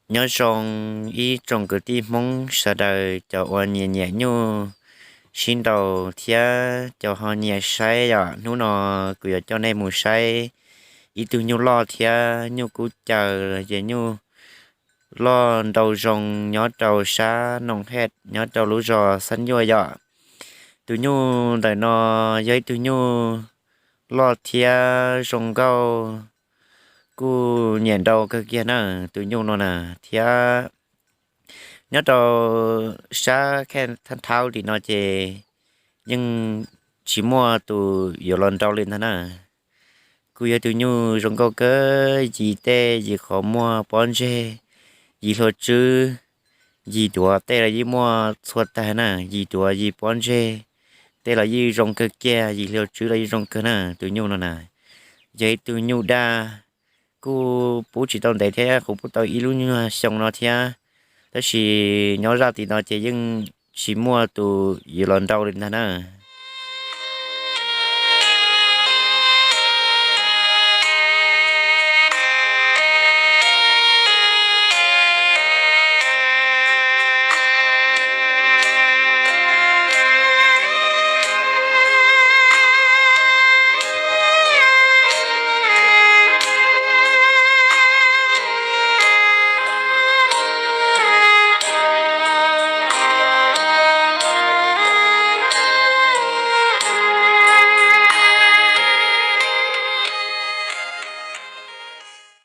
Nyob zoo ib tsoom kwv tij Hmoob sawv daws cov uas nyiam nyiam nyuj sib nraus thiab cov ho nyiam saib yom. Hnub no kuv yuav coj nej mus saib ib tug nyuj loj thiab nyuj kub caws ces nyuj loj nrau zoo nyob rau sab Noom Hej nyob rau lub zos Xab Nyuaj yom. Tus nyuj ntawm no yog ib tug nyuj loj thiab zoo nkauj, kuj nyiam nrau kawg kiag na tus nyuj no na. Thiab nyob rau sab Khej Thab Thaub tim no ces yeej tsis muaj tus yuav los nrau li ntag na. Kuj yog tus nyuj zoo nkauj kawg, yim tej yim qhov muag pob ntseg, yim hlua tswb, yim duav tej los yeej muaj txhua tag na, yim duav yim pob ntseg tej los yeej zoo kawg kiag, yim hlua tswb los yeej zoo kawg na. Tus nyuj no na yog ib tug nyuj daj, kuj pub tsis tau ntev thiab, kuv pub tau ib lub nyuag xyoo no thiab, tab sis nyob zaj tim no ces yeej tsis muaj tus yuav los nrau li ntag na.